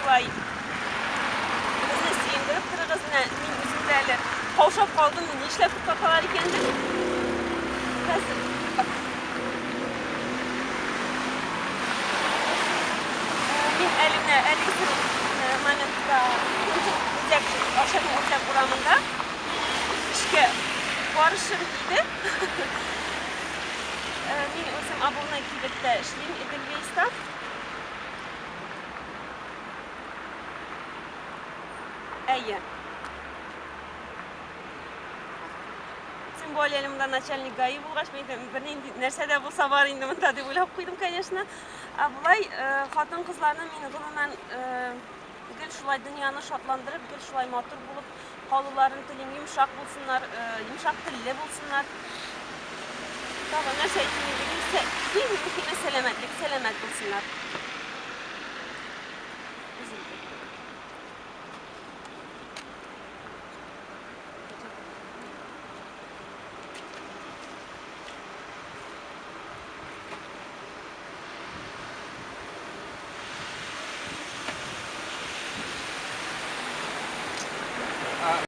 шулай безне сөендереп торыгыз. Менә мин үзем дә әле каушап калдым, нишләп туктаталар икән дип. Хәзер мин әле менә әлеге моментта үзәк Арчаның үзәк урамында эшкә барышым иде. Мин үзем обувной кибеттә эшлим, Эдельвейста. Әйе. Тем более әле монда начальник ГАИ булгач, мин әйтәм, бернинди нәрсә дә булса бар инде монда дип уйлап куйдым, конечно. Ә болай хатын-кызларны мин гомумән гел шулай дөньяны шатландырып, гел шулай матур булып калуларын телим, йомшак булсыннар, йомшак телле булсыннар. Тагын нәрсә әйтим инде, иң мөһиме сәламәтлек, сәламәт булсыннар.